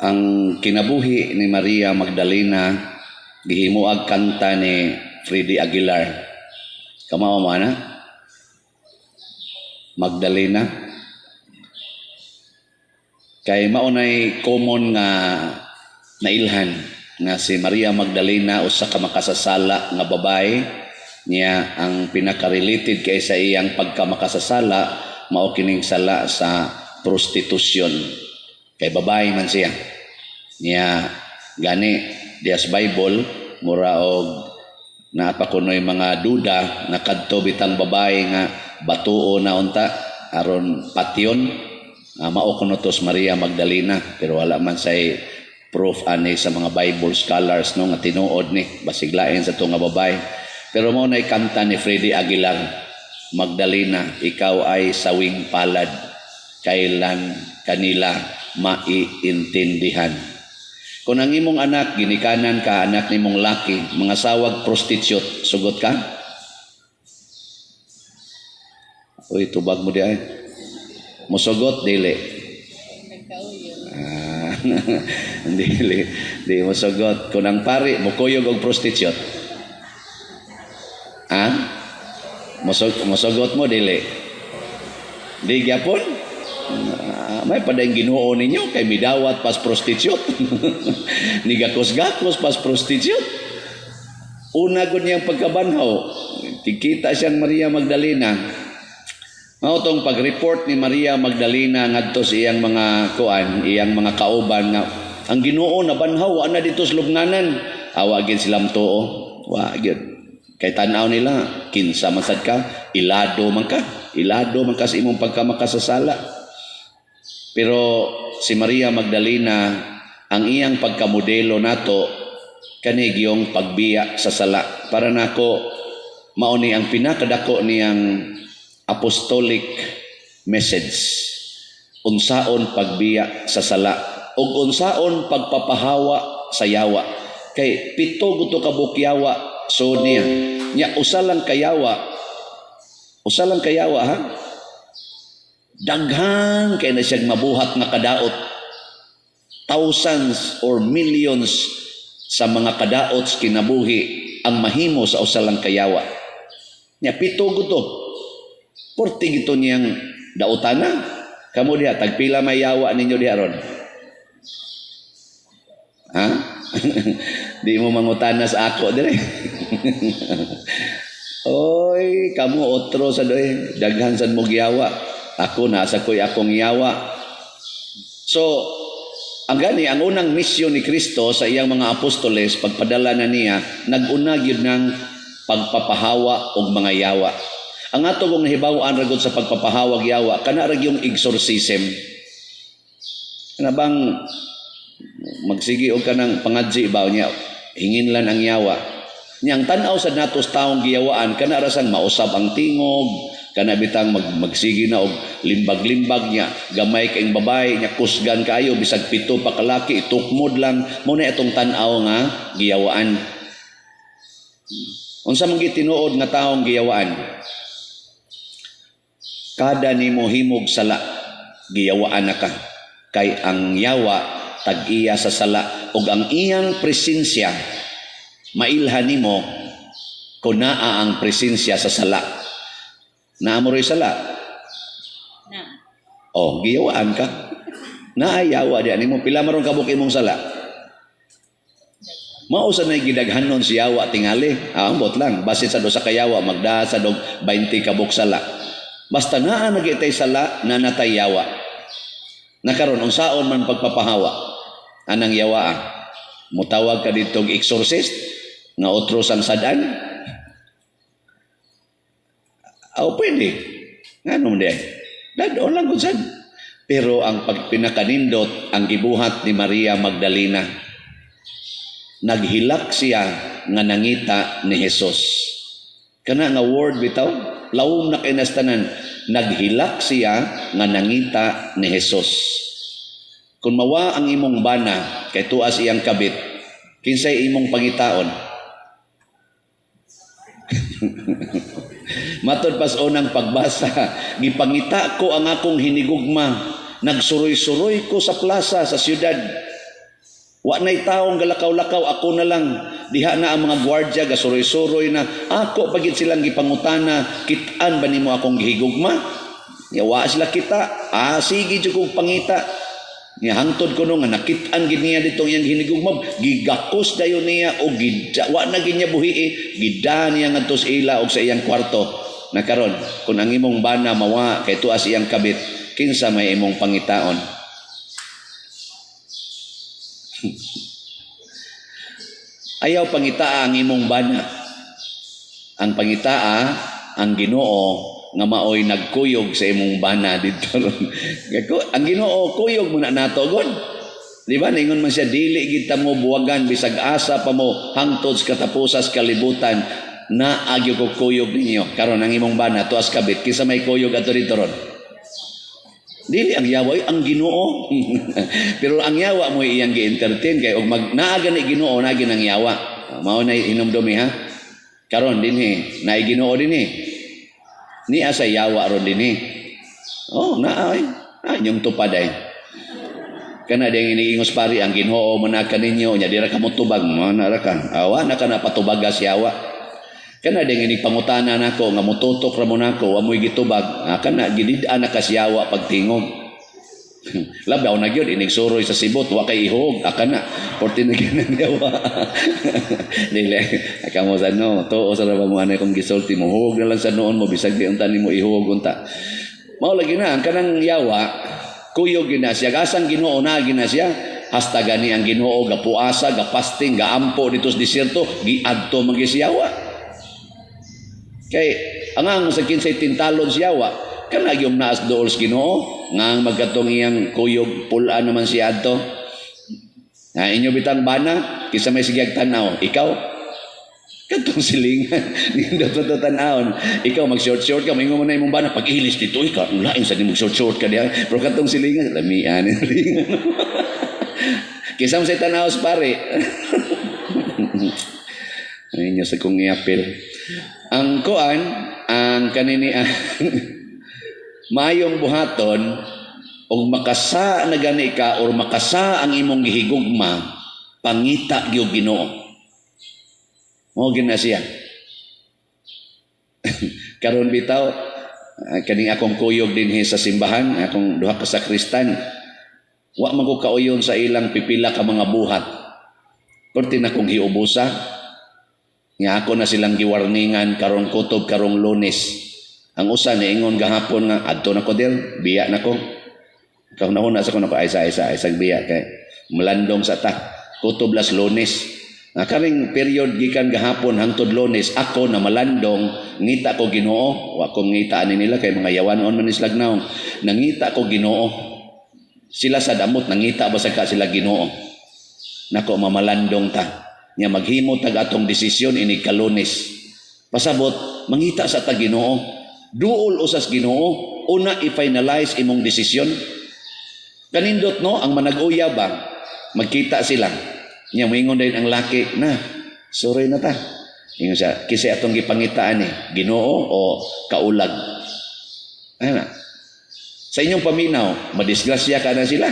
Ang kinabuhi ni Maria Magdalena gihimuag kanta ni Freddie Aguilar. Kamao mo ana? Magdalena. Kay mao nay common nga nailhan nga si Maria Magdalena usa ka makasasala nga babae niya. Ang pinaka-related kay sa iyang pagkamakasasala mao kining sala sa prostitution, kay babae man siya niya. Gani diya sa Bible, mura og naa pa kunoy mga duda nga kadto bitang babae nga batuo na unta aron patyon, mao kuno to si Maria Magdalena. Pero wala man say proof ani sa mga Bible scholars, no, nga tinuod ni, basig lain sa to nga babae. Pero mao nay kanta ni Freddie Aguilar, "Magdalena, ikaw ay sawing palad, kailan kanila maiintindihan?" Kung ang imong anak, ginikanan ka, anak nimong laki, mangasawag prostitute, sugot ka? Uy, tubag mo di ay. Musugot, dili? Ah, dili, di mo sugot. Kung ang pari, mukuyog og prostitute. Ha? Musugot mo, dili? Di gyapon? Ah, may padayong Ginoo ninyo kay midawat pas prostitute. Nigakos-gakos pas prostitute. Una gud niyang pagkabanhaw, tikita siyang Maria Magdalena. Mao tong pag-report ni Maria Magdalena ngadto sa iyang mga kuan, iyang mga kauban nga ang Ginoo nabanhaw, wa na dito sa lubnganan. Awa gid sila tuo. Wa gyud. Kay tan-aw nila, kinsa man sad ka, ilado man ka. Ilado man ka sa imong pagkamakasasala. Pero si Maria Magdalena, ang iyang pagkamodelo nato kani gyung pagbiya sa sala. Para nako, mao ni ang pinakadako niyang apostolic message. Unsaon pagbiya sa sala ug unsaon pagpapahawa sa yawa. Kay 7 guto ka buok yawa so niya. Nya usa lang kayawa. Usa lang kayawa, ha. Daghan kay na siyang mabuhat nga kadaot. Thousands or millions sa mga kadaot sa kinabuhi ang mahimo sa usa lang kayawa. Nya 7 guto. Porti gito niyang daotana. Kamo diha, tagpila may yawa ninyo diha ron? Ha? Di mo mangutana sa ako dire. Oy, kamo otro sa doy, daghan sad mo giyawa. Ako nasa ko'y akong yawa. So, ang gani, ang unang misyon ni Kristo sa iyang mga apostoles, pagpadala na niya, nag-una gyud ng pagpapahawa og mga yawa. Ang ato kong nahibaw-an ra gud sa pagpapahawag yawa, kana ra yung exorcism. Kana bang magsigi og kanang pangadji ba niya, hinginlan ang yawa. Niyang tan-aw sa nato sa taong giyawaan, kana ra sang mausab ang tingog, kana bitang magsigi na og limbag-limbag niya, gamay kaing babae niya, kusgan kaayo bisag 7 pa kalaki, itukmod lang mo na itong tan-aw nga giyawaan. Unsa man gitinuod nga taong giyawaan? Kada nimo himog sala, giyawaan na ka. Kay ang yawa tag-iya sa sala ug ang iyang presensya mailhan nimo kung naa ang presensya sa sala. Naa mo ro'y sala? Na. Oh, giyawaan ka. Naayawa diya nimo, pila man ron kabuk imong sala? Mao sa nay gidaghanon si yawa tingali. Ah, ambot lang basin sa 2 ka yawa magda sa dog 20 kabuk sala. Basta naa nagitay sala, nanatay yawa. Nakaron unsaon man pagpapahawa anang yawa, ah? Mutawag ka dito og exorcist nga otro sang sad-an? Aw, pwede. Ngano di? Dadon lang gud sad. Pero ang pagpinakanindot ang gibuhat ni Maria Magdalena. Naghilak siya nga nangita ni Jesus. Kana nga word bitaw, lawom na kay nastanan. Naghilak siya nga nangita ni Jesus. Kung mawa ang imong bana kay tuas iyang kabit, kinsay imong pangitaon? Matod pas unang pagbasa, gipangita ko ang akong hinigugma, nagsuroy-suroy ko sa plaza sa siyudad. Wa na'y taong galakaw-lakaw, ako na lang. Diha na ang mga gwardya, gasuroy-suroy na. Ako pagid silang gipangutana, "Kitaan ba nimo akong gihigugma?" Ya wa sila kita. Ah, sige jud kong pangita. Nya hangtod ko no nga nakit-an gid niya ditong iyang hinigugma, gigakos dayon niya o gida, wa na gid niya buhi, gida niya ngadto sa ila og sa iyang kwarto. Na karon, kung ang imong bana mawa kay tuas iyang kabit, kinsa may imong pangitaon? Ayaw pangitaa ang imong bana. Ang pangitaa ang Ginoo nga maoy nagkuyog sa imong bana dito. Ang Ginoo kuyog mo na nato god. Di ba? Ningon man siya, "Dili gid ta mo buwagan bisag asa pa mo hangtod sa katapusas kalibutan na agyo ko kuyog ninyo." Karon ang imong bana tuas kabit, kinsa may kuyog ato dito ron? Dili ang yawa, ang Ginoo. Pero ang yawa mo iyang gi-entertain kay og mag naa gani Ginoo, naa ang yawa. Mao na hinumdumi ha. Karon dinhi, naay Ginoo dinhi. Ni asa yawa ron dinhi. Oh, naa ay. Ah, inyong tupad ay. Kana ding iniingos pari ang Ginoo man ka ninyo nya dira ka mo tubag mo na ra ka. Awa na ka na patubaga si yawa. Kana ding inig pangutana nako nga motutok ra mo nako, wa mo'y gitubag. Ah, kana gidid-an na ka siyawa pagtingog. Labaw na gyud inig suroy sa sibot, wa kay ihog, ah, kana porti na gyud ang yawa. Dili kamo sa no, tuo sa ra mo anay kung gisulti mo, huog na lang sa noon mo bisag di unta nimo ihuog unta. Mao lagi na ang kanang yawa, kuyog gina siya, asang Ginoo na gina siya. Hasta gani ang Ginoo gapuasa, gapasting, gaampo dito sa disyerto, giadto man siyawa. Kay ang ang sa kinsay tintalon siyawa, kana yung naas dool sa Ginoo, nga ang magkatong iyang kuyog pula naman siya adto. Na inyo bitang bana, kisa may sigag tanaw, ikaw katong silingan, nindot pa to tan-awon. Ikaw mag-short-short ka, maingon mo na imong bana, pag ilis dito, ikaw, lain sa di mag-short-short ka diha. Pero katong silingan, lamian, silingan. Kisa mo sa tanaw sa pare. Inyo sa kong iapil. Ang kuan, ang kanini ang maayong buhaton, og makasa na gani ka or makasa ang imong gihigugma, pangita gyud Ginoo. Mao gina siya. Karon bitaw, kaning akong kuyog dinhi sa simbahan, akong duha ka sakristan, wa man ko kauyon sa ilang pipila ka mga buhat. Perti na kong hiubusa. Nga ako na silang giwarningan karong kutob karong Lunes. Ang usa niingon gahapon nga adto na ko dir, biya na ko. Kahuna-huna sa ko nako ay sa ay sa biya kay malandong sa ta. Kutob las Lunes. Nga karing period gikan gahapon hangtod Lunes ako na malandong, ngita ko Ginoo, wa ko ngita ani nila kay mga yawanon man islag naong. Nangita ko Ginoo. Sila sa damot nangita ba sa ka sila Ginoo. Nako mamalandong ta. Nya maghimo tag atong desisyon inig ka-Lunes. Pasabot mangita sa ta Ginoo. Duol usas Ginoo, una i-finalize imong desisyon. Kanindot no ang manag-uya ba magkita sila. Nya moingon din ang laki na, "Sorry na ta." Ingon siya, "Kinsa atong gipangitaan ni, Ginoo o kaulag?" Ayun na. Sa inyong paminaw, madisgrasya ka na sila.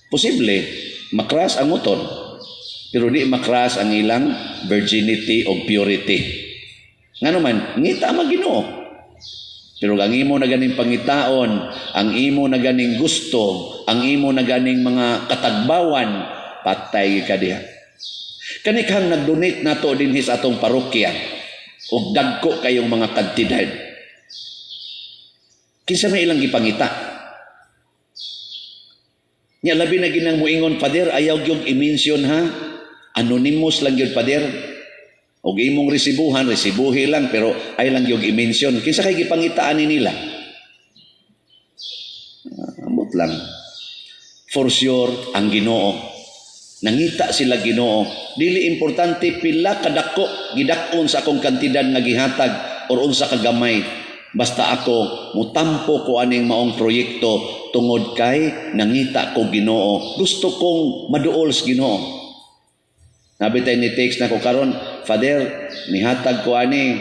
Posible, makras ang motor, pero di makras ang ilang virginity o purity. Nga naman, ngita ang Ginoo. Pero ang imo na ganing pangitaon, ang imo na ganing gusto, ang imo na ganing mga katagbawan, patay ka diha. Kanikang nag-donate nato dinhi sa atong parokya og dagko kayong mga kantidad. Kinsa may ilang gipangita? Nya labi na ginang muingon, "Pader, ayaw gyud i-mention ha. Anonymous lang gyud, Pader. Og imong resibuhan, resibuhi lang pero ay lang gyud i-mention." Kinsa kay gipangitaan ni nila? Ah, ambot lang. For sure, ang Ginoo. Nangita sila Ginoo. Dili importante pila kadako gidak-on sa akong kantidad nga gihatag or unsa ka gamay. Basta ako mutampo ko aning maong proyekto tungod kay nangita ko Ginoo. Gusto kong maduol sa Ginoo. Nabitay ni text na ko karon, "Father, nihatag ko ani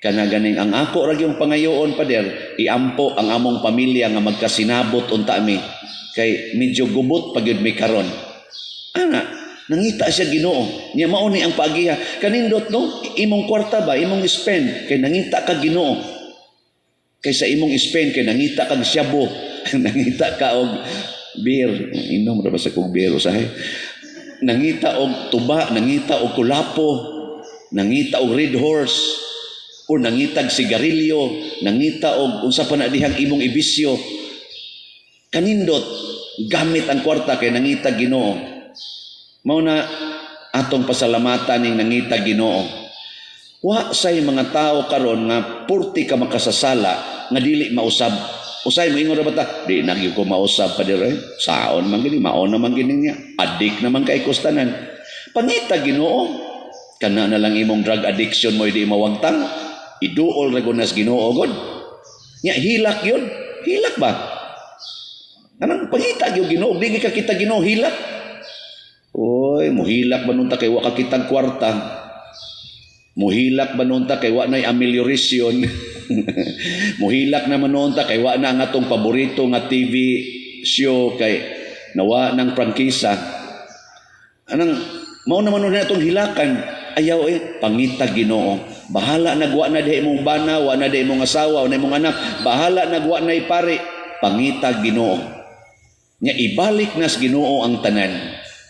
Kana ganing ang ako ra gyung pangayoon, pader, iampo ang among pamilya nga magkasinabot unta mi kay medyo gubot pa gyud mi karon. Ana, nangita siya Ginoo. Nya mao ni ang paagiha. Kanindot, no? Imong kwarta ba, imong spend kay nangita ka Ginoo. Kay sa imong spend kay nangita kag syabo, nangita ka og beer, inom ra ba sa kog beer usahay. Nangita og tuba, nangita og kulapo, nangita og Red Horse, o nangitag sigarilyo, nangita og unsa pa na dihang imong ibisyo. Kanindot gamit ang kwarta kay nangita Ginoo. Mao na atong pasalamatan ning nangita Ginoo. Wa say mga tao karon nga purti ka makasasala nga dili mausab. Usay mo ingon ra ba ta? Di na gyud ko mausab pa dire. Saon man gini, mao na man gini niya. Adik naman kay kustanan. Pangita Ginoo. Kana na lang imong drug addiction mo di mawagtang. Iduol ra gud nas Ginoo god. Nya hilak yun. Hilak ba? Anang pangita gyud Ginoo, di ka kita Ginoo hilak. Oy, muhilak ba nun ta kay wa ka kitang kwarta? Muhilak ba nun ta kay wa na'y amelioration? Muhilak naman nun ta kay wa na ang atong paborito nga TV show kay nawa ng prangkisa. Anang mao naman nun atong hilakan. Ayaw eh, pangita Ginoo. Bahala nagwa na di imong bana, wa na di imong asawa, wa na imong anak. Bahala nagwa na pare, pangita Ginoo. Nya ibalik nas Ginoo ang tanan.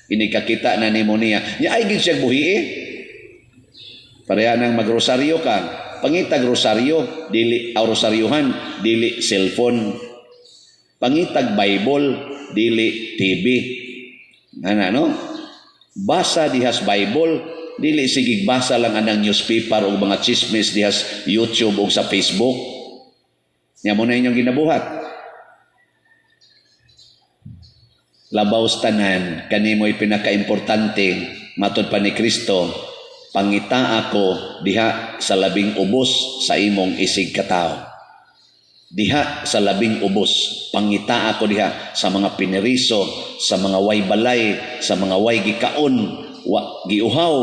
Inikakita na nimo niya. Nya ay gid siya buhi eh. Pareha nang magrosaryo ka. Pangitag rosaryo, dili aw rosaryohan, dili cellphone. Pangitag Bible, dili TV. Ana no? Basa dihas Bible, dili sigig basa lang anang newspaper o mga chismis dihas YouTube o sa Facebook. Nya mo na inyong ginabuhat. Labaw sa tanan, kanimo'y pinakaimportante, matod pa ni Kristo, pangita ako diha sa labing ubos sa imong isig katao. Diha sa labing ubos, pangita ako diha sa mga pineriso, sa mga way balay, sa mga way gikaon, wa giuhaw,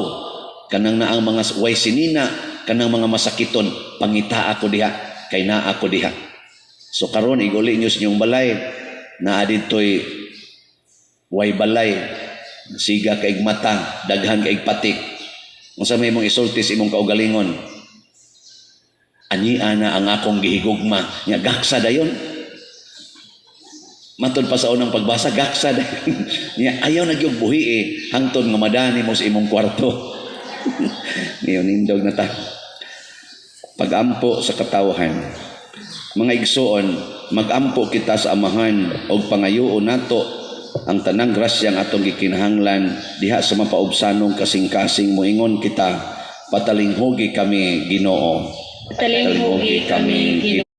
kanang naang mga way sinina, kanang mga masakiton, pangita ako diha, kay naa ako diha. So karon iguli niyo sa inyong balay, naa didto'y way balay, siga kaig mata, daghan kaig patik. Unsa may imong isulti sa imong kaugalingon? Ani ana ang akong gihigugma. Nya gaksa dayon. Matod pa sa unang pagbasa, gaksa dayon. Nya ayaw na gyud buhi eh, hangtod nga madani mo sa imong kwarto. Ngayon nindog na ta. Pagampo sa katawhan. Mga igsoon, magampo kita sa Amahan og pangayoon nato ang tanang grasyang atong gikinahanglan diha sa mapaubsanong kasing-kasing. Moingon kita, patalinghugi kami, Ginoo. Patalinghugi kami, Ginoo.